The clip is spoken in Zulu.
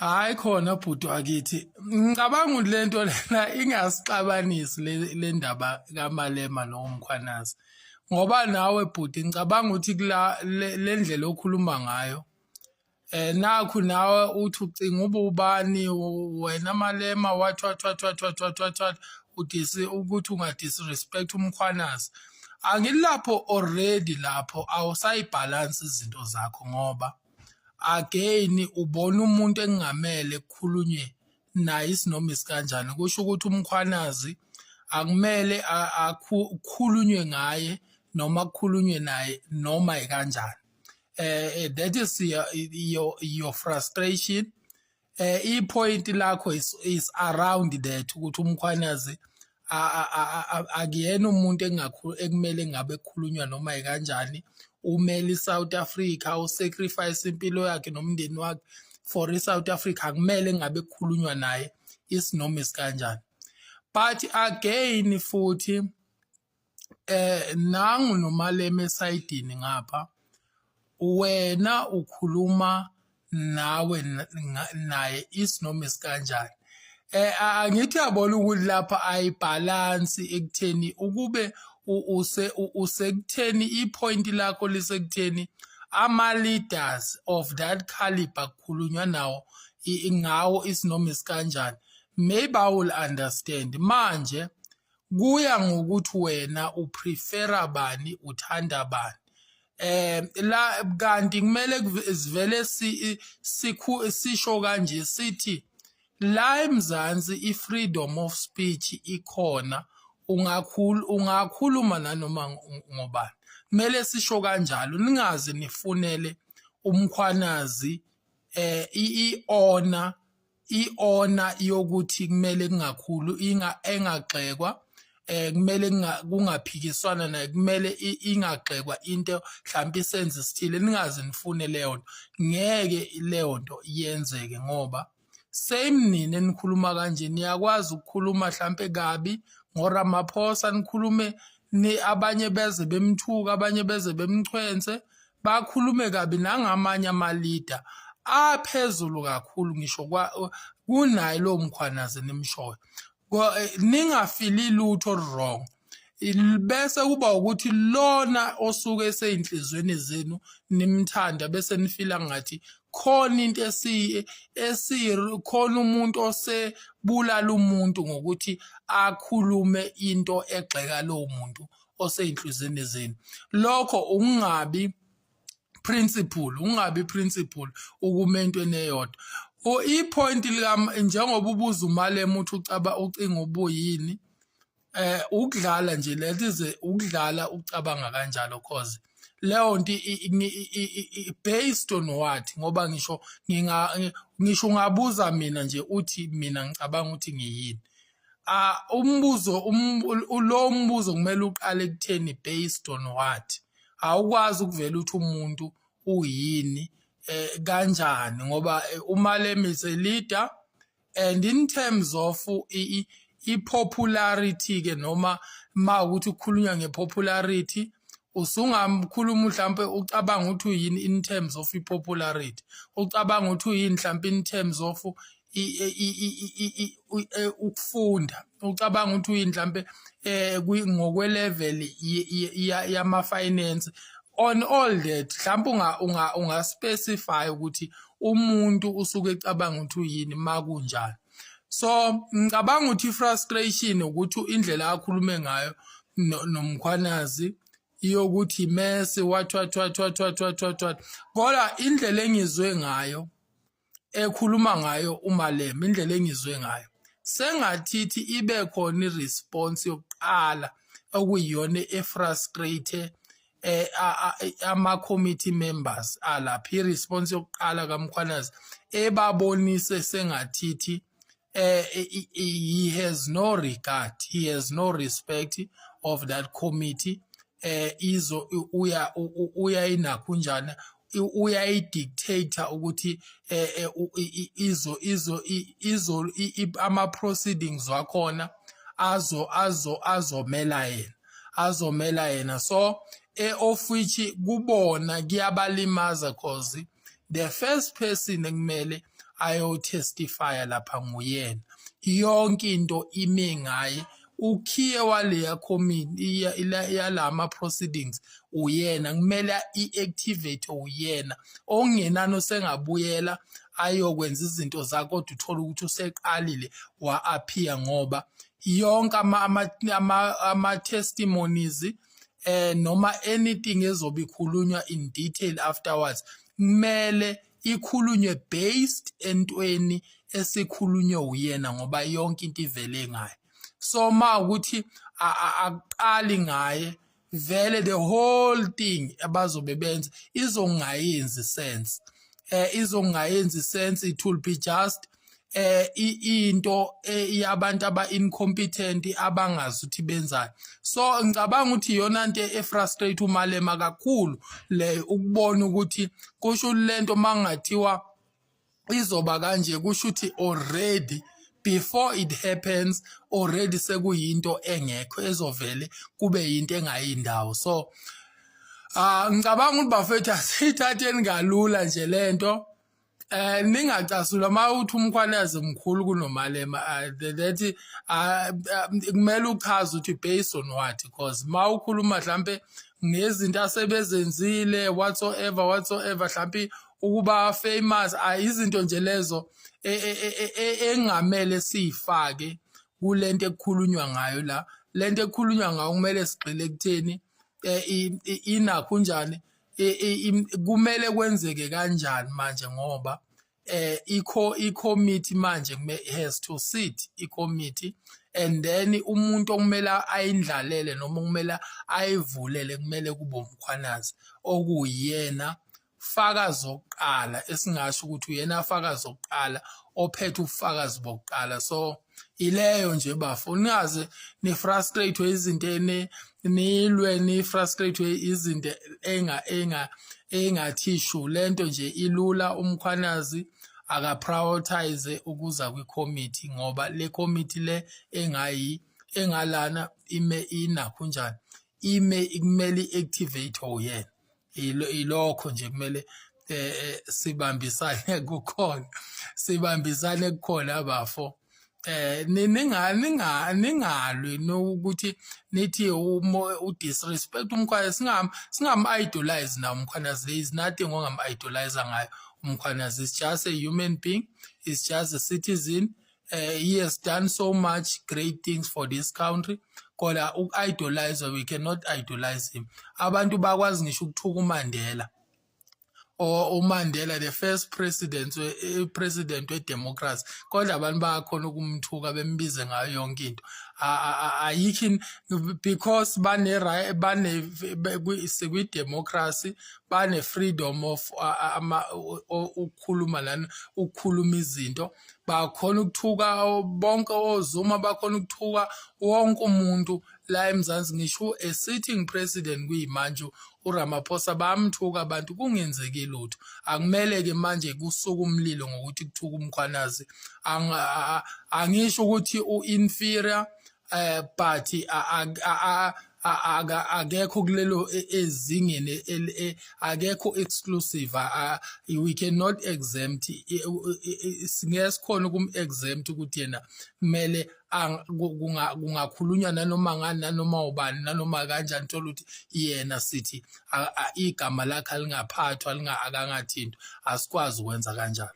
Hayi khona bhuti wakithi, ngicabanga ukuthi lento lena ingasixabanisi le ndaba kaMalema noMkhwanazi. Ngoba nawe bhuti, ngicabanga ukuthi kula le ndlela okhuluma ngayo, nakhu nawe uthi ucinga ububani wena Malema, what what what what what what what what, udisi ukuthi ungadisrespect uMkhwanazi. Angilapho already, lapho awusayibhalansi izinto zakho, ngoba again ubona umuntu engingamele kukhulunywe naye isinoma isikanjani. Kusho ukuthi uMkhwanazi akumele kukhulunywe ngaye noma kukhulunywe naye noma ikanjani. That is your frustration. I-point lakho is around that, ukuthi uMkhwanazi akuyena umuntu ekumele ngabe kukhulunywa noma ikanjani. Umele iSouth Africa, usacrifice impilo yakhe nomndeni wakhe for iSouth Africa, akumele ngabe kukhulunywa naye isinoma isikanjani. But again futhi nangu noMalema esayidini ngapha, wena ukhuluma nawe naye isinoma isikanjani. Angithi yabona ukuthi lapha ayibhalansi ekutheni ukube use usekutheni ipoint lakho lisekutheni ama leaders of that caliber kukhulunywa nawo ngawo isinoma isikanjani, maybe I will understand. Manje kuya ngokuthi wena uprefera bani, uthanda bani. La kanti kumele sivele sisho kanje, sithi la eMzansi i-freedom of speech ikhona, ungakhuluma nanoma ngobani. Kumele sisho kanjalo, ningaze nifunele uMkhwanazi i-honor, i-honor yokuthi kumele kungakhulu inga engagxekwa, kumele kungaphikiswana naye, kumele ingagxekwa into mhlawumbe isenze isithile. Ningaze nifune leyo nto, ngeke leyo nto yenzeke, ngoba same nina enikhuluma kanje niyakwazi ukukhuluma mhlambe kabi ngoRamaphosa, nikhulume ni abanye beze bemthuka, abanye beze bemchwense, bakhulume kabi nangamanye ama-leader aphezulu kakhulu ngisho kunaye lo Mkhwanazi nimshoyo. Ningafili lutho wrong, bese kuba ukuthi lona osuke eseyinhlizweni zenu nimthanda, bese nifila ngathi khona into esi esi khona umuntu osebulala umuntu ngokuthi akhulume into egxeka lowo muntu oseyinhlizweni zenu. Lokho ukungabi principle, ungabi principle ukuma entweni eyodwa. O ipoint lika njengoba ubuza uMalema uthi ucaba ucinga ubuyini, ukudlala nje, that is ukudlala ucabanga kanjalo, cause leyo nto based on what? Ngoba ngisho nginga ngisho ungabuza mina nje uthi mina ngicabanga ukuthi ngiyini, ah, umbuzo lo mbuzo kumele uqale ekutheni based on what? Awukwazi ukuvela uthi umuntu uyini kanjani, ngoba uMalema is a leader, and in terms of i-popularity ke, noma ma ukuthi kukhulunywa ngepopularity, usungamkhuluma mhlambe ucabanga ukuthi uyini in terms of i-popularity, ucabanga ukuthi uyini mhlambe in terms of ukufunda, ucabanga ukuthi uyini mhlambe ngokwe level yama finance on all that. Mhlawumbe unga specify ukuthi umuntu usuke ecabanga ukuthi uyini makunjani. So ngicabanga ukuthi i-frustration ukuthi indlela akhulume ngayo noMkhwanazi iyokuthi mess, what what what what what what what what. Kodwa indlela engizwe ngayo ekhuluma ngayo uMalema, indlela engizwe ngayo sengathithi ibe khona i-response yokuqala okuyiyona efrustrate ama committee members alapha, i-response yokuqala kaMkhwanazi ebabonise sengathithi he has no regard, he has no respect of that committee. Izo uya uyayinakhunjana, uyayidictate ukuthi izo izo izo ama proceedings wakhona azomela yena, azomela yena. So of which kubona kuyabalimaza, cause the first person ekumele ayo-testify lapha nguyena. Yonke into ime ngaye. Ukhiye waleya committee yalama proceedings uyena, kumele i-activate uyena. Okungenani usengabuyela ayokwenza izinto zakhe, kodwa uthole ukuthi useqalile wa-appear, ngoba yonke ama-testimonies noma anything ezobe ikhulunywa in detail afterwards kumele ikhulunywe based entweni esikhulunywe uyena, ngoba yonke into ivele ngaye. So ma ukuthi akuqali ngaye vele, the whole thing abazobe benza izongayenzi sense, izongayenzi sense. It will be just into yabantu aba incompetent, abangazi ukuthi benzani. So ngicabanga ukuthi iyona nto e-frustrate uMalema kakhulu le, ukubona ukuthi kusho lento mangathiwa izoba kanje, kusho ukuthi already before it happens already sekuyinto engekho, ezovele kube yinto engayindawo. So ngicabanga ukuthi, bafethu, asithatheni kalula nje lento. Ningacasula mawuthi uMkhwanazi mkhulu kunoMalema. That kumele uchaze ukuthi based on what, because mawukhuluma mhlambe ngezinto asebezenzile, whatsoever whatsoever, mhlambe ukuba famous, izinto nje lezo engamele siyifake kulento ekukhulunywa ngayo la. Lento ekukhulunywa ngayo kumele sigxile ekutheni inakho njani, kumele kwenzeke kanjani manje, ngoba ikho i-committee manje has to sit i-committee, and then umuntu okumele ayindlalele noma okumele ayivulele kumele kube uMkhwanazi, okuyena fakazi okuqala, esingasho ukuthi uyena fakazi okuqala ophethe ubufakazi bokuqala. So ileyo nje, bafo, ningaze ni-frustrate izinto, nilwe, ni-frustrate izinto enga engathi shu. Lento nje ilula, uMkhwanazi aka-prioritize ukuza kwi-committee, ngoba le committee le engayi engalana ime inakho njani, ime kumele i-activate uyena. Ilokho nje kumele sibambisane kukhona, sibambisane kukhona, bafo. Ninga ninga ningalwi nokuthi nithi u-disrespect uMkhwanazi. Singam idolize na uMkhwanazi. There is nothing ongam idolize ngayo uMkhwanazi. Is just a human being, is just a citizen. He has done so much great things for this country, kodwa uku-idolize, we cannot idolize him. Abantu bakwazi ngisho ukuthuka uMandela, or uMandela, the first president we-democracy, kodwa abantu bayakhona ukumthuka, bembize ngayo yonke into. Ayikho, because bane bane sikwi-democracy, bane freedom of ukukhuluma lana, ukukhuluma izinto. Bakhona ukuthuka bonke oZuma, bakhona ukuthuka wonke umuntu la eMzansi, ngisho a sitting president kuyimanje uRamaphosa bamthuka abantu, kungenzeki lutho. Akumele ke manje kusuka umlilo ngokuthi kuthuka uMkhwanazi. Angisho ukuthi u-inferior, but akekho kulelo ezingeni, akekho exclusive. We cannot exempt, singeke sikhona ukum-exempt ukuthi yena kumele kungakhulunywa nanoma ngani, nanoma ubani, nanoma kanjani, thola ukuthi yena sithi igama lakhe alingaphathwa, akangathintwa. Asikwazi ukwenza kanjalo.